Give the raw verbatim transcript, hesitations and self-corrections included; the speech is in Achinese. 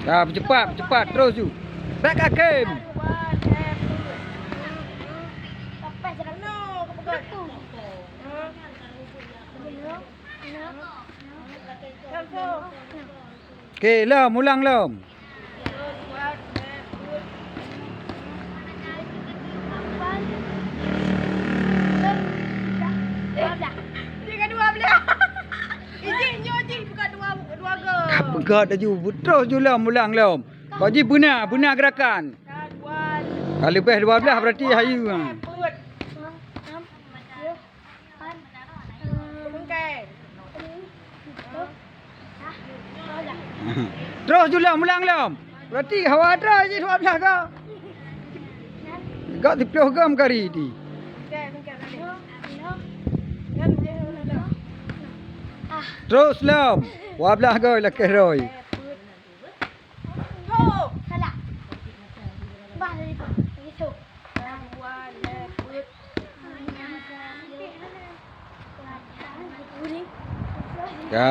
Ya, peucepat, peucepat, terus ju. Bèk kakém. Oke, lom, ulang lom. Tiga dua belas. Ijih nyoe jih bukan dua, dua go. Ka peugah laju, terus ju lom, ulang lom. Kok jih beuna, beuna gerakan. Ka dua. Ka leubeh dua belas berarti hayu. Peuet. Terus ju lom, ulang lom. Berarti hawa droe jih dua belas go. Gak siplôh go meukari di. Terus lom. Dua belas go lakèe droe. Salah. Bah dari tu. Gitu. Ya.